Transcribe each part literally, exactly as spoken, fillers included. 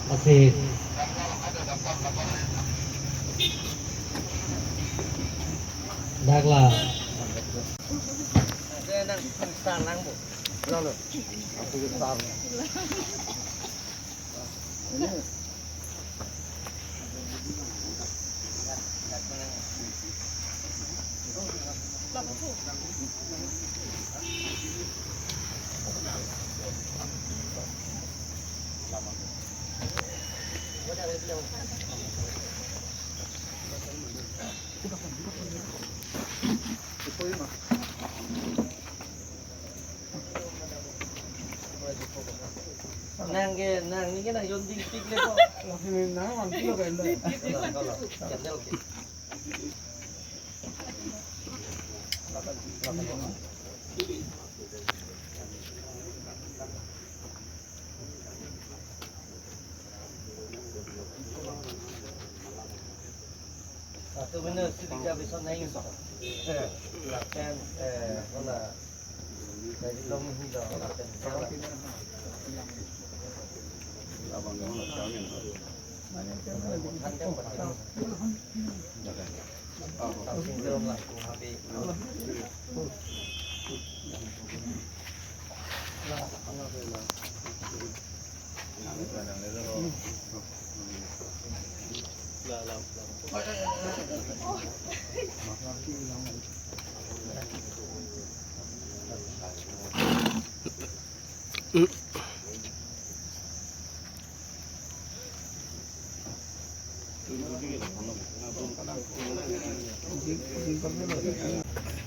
Asit. Dakla. Nang ke, nang ni ke nang yon ding tik le ko. Nang man kilo kain lo. Candle ke. Satu benar, sih tiga besok naik so. Eh, lapen, eh, mana? Jadi long hi lo, lapen.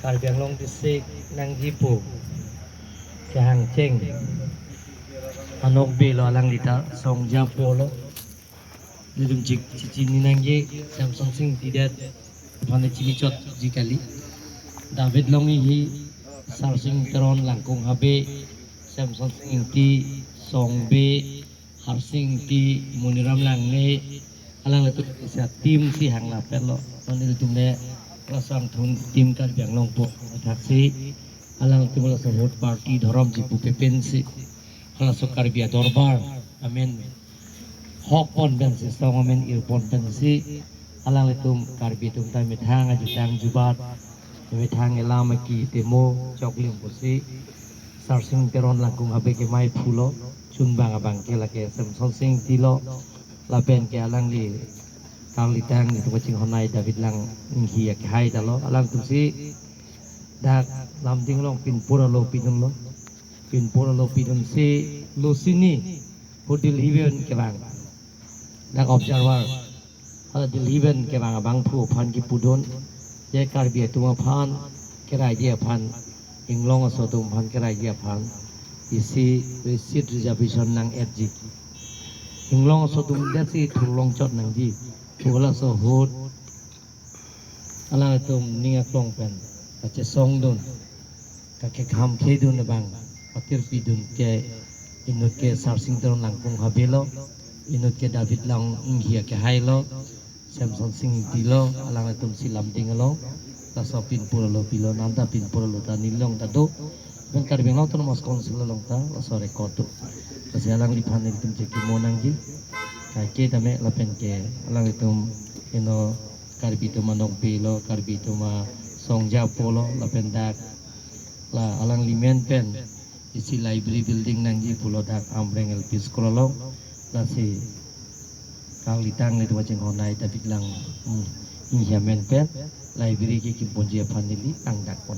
Karbi Anglong District nangjipo kehangcheng anokbe lo, alanglita songja po lo. Nelitum chik chichini nangji, Semsonsing Ingti det aphan chini chotji kali. David Longhi, Sarsing Teron, Langkung Habe, Semsonsing Ingti, Songbe, Harsing Ingti, Muniram Langne, alanglitum isi ateam si hang lapen lo. Non nelitum le laso angthun team Karbi Anglong po. Athaksi alanglitum laso ahut party dhorom chipu pepensi, halaso Karbi adorbar amen hok pon pensi, song amen ir pon pensi, alanglitum Karbi atum ta methang ajutang jubat, methang elam aki temo choklim pusi, Sarsing Teron, Langkung Habe ke mai phu lo, chunbang abang ke lake Semsonsing Ingti lo, lapen ke alangli karlitang nelitum kachinghon-ai David Langhi akehai ta lo, alangtum si dak Lumding along pinpur alo pidun lo, pinpur alo pidunsi lo sini hu Delhi pen kevang. Dak observer, hala Delhi pen kevang abangphu aphan kipudun, je Karbi atum aphan, keraiji aphan, inglong aso atum aphan keraiji aphan, isi seat reservation nang-etji. Inglong aso atum det si thurlong chot nangji pu laso ahut alangtum ning aklong pen kachesongdun, kakekhamkhedun abang patirpidun ke inut ke Sarsing Teron, Langkung Habe lo, inut ke David Langhi akehai lo, Semsonsing Ingti lo, alangtum si Lumding along laso pinpur alo pilo, nanta pinpur alo ta neli along ta do, pen Karbi Anglong Autonomous Council along ta laso record do. Lasi alangliphan nelitum chekimo nangji, kaike tame lapen ke alanglitum ino Karbi atum anokbe lo, Karbi atum asongja po lo, lapen dak la alangli men pen isi library building nangji pulo, dak Amreng L P School along, lasi karlitang nelitum kachinghon-ai David Lang, hmm, Inghi amen pen library kekim ponji aphan neli tangdak pon.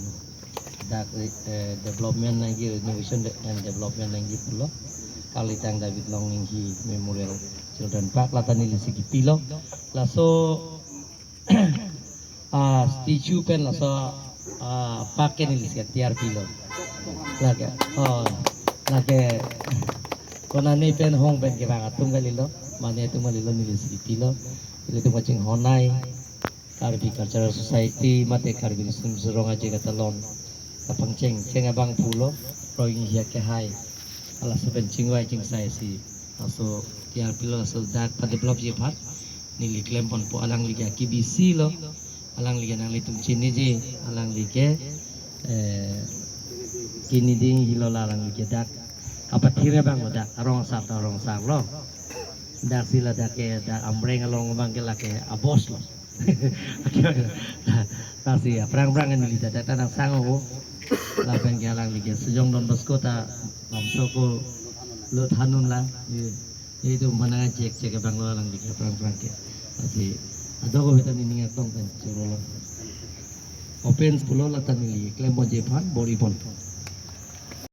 Dak, eh, development nangji, renovation de-, and development nangji pulo, karlitang David Langhi Memorial Children Park, lata neli si kipilo. Laso ah, statue pen laso, ah, park ke neli si tiyar pilo. Lake, oh, lake, konane pen hong pen kevang atum kalilo, mane atum kalilo, neli si pilo. Ilitum kachinghon-ai Karbi Cultural Society mate Karbi Muslim Surong Aje Katalon kapangcheng cheng abangphu lo, Roy Inghi akehai, halaso pen chingvai chingsai si laso tiyar pilo, laso dak padevelopji aphan. neli klemponpo, alangli ke akibisi lo, alangli ke nanglitum chiniji, alangli ke, eh, kiniding hilo la alangli ke dak apathir abang lo dak, arong asar ta arong asar lo. Dak si ladak ke dak Amreng along abang ke lake a-boss lo. Lasi aphrang phrang neli ta dak ta nang sang o. Lapen ke alangli ke Sejong Don Bosco ta bangso ko lut hanun lang. Ye, itu mana cek cek abang lo alangli ke aphrang phrang ke. Lasi adok ko beta neli ning atong pen choro lo. Offense pulo la ta neli klemponji aphan bor-ipon.